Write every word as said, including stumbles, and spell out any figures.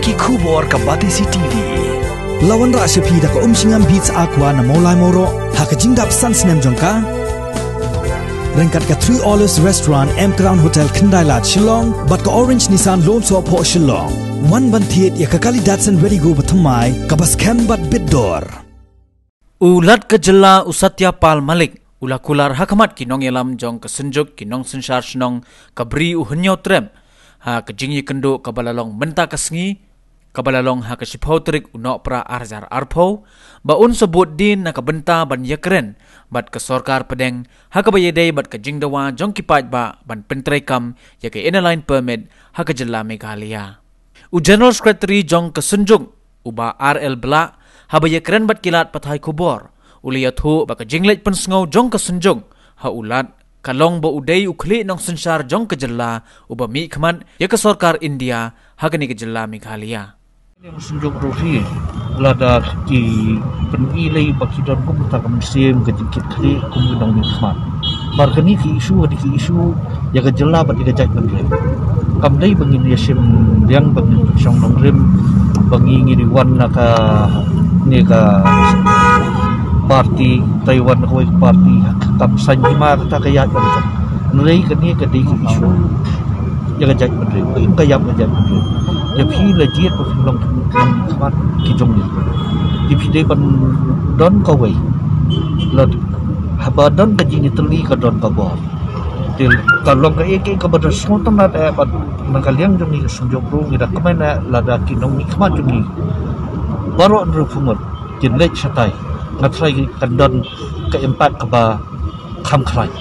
Ki khubor ka Batesi T V. La wanrah sha phi da ka Umshngam Beats Aqua na Mawlai Mawroh ha ka jingdap san snem jong ka. Ryngkat ka Three Olives Restaurant, M Crown Hotel, Khyndai Lad, Shillong, bad ka Orange Nissan Lone Sohphoh, Shillong. Wan ban thied ïa ka kali Datsun Redi-GO bathymmai kaba skhem bad bit dor. U Lat ka Jylla u Satya Pal Malik u la kular ha khmat ki nongïalam jong ka Synjuk ki nongsynshar shnong ka Bri u Hynñiewtrep ha ka jingïakynduh kaba la long mynta ka sngi, kaba la long ha ka shiphew tarik u Nohprah ar hajar arphew, ba un sa bud dien na ka bynta ban ïakren bad ka sorkar pdeng ha kaba ïadei bad ka jingdawa jong ki paidbah ban pyntreikam ïa ka Inner Line Permit ha ka jylla Meghalaya. U General Secretary jong ka Synjuk, u Bah R L Blah, haba ïakren bad ki lad pathai khubor, u la ïathuh ba ka jingleit pynsngew jong ka Synjuk ha u Lat ka long ba u dei u khlieh nongsynshar jong ka jylla uba mihkhmat ïa ka sorkar India ha kane ka jylla Meghalaya. Ïa ka Synjuk ruh hi, lada ki pyni lei ba ki don kum kata ka mynsiem ka jingkit khlieh kum ki nongmihkhmat. Namar kane ki issue, kane ki issue ïa ka jylla bad ïa ka jaitbynriew. Kam dei ba ngin ïa shim liang, ba ngin shong nongrim, ba ngi ngin ïa wan na kane ka party, tai wan na kawei ka party, kam saiñ hima kata ka ïaid ba ka jong. Hynrei kane ka dei ka issue ïa ka jaitbynriew, ka im ka ïap ka jaitbynriew. Ïa phi la jied ba phi long ki nongmihkhmat ki jong ngi. Ïa phi dei ban don kawei. La haba don ka jingïatylli ka don ka bor. Te ka long kaei kaei kaba da sngewtynnat eh, bad na ka liang jong ngi ka Synjuk ruh ngi da kmen eh lada ki nongmihkhmat jong ngi baroh hynriewphew ngut kin leit shatai. Nga tharai kan don ka impact kaba kham khlaiñ.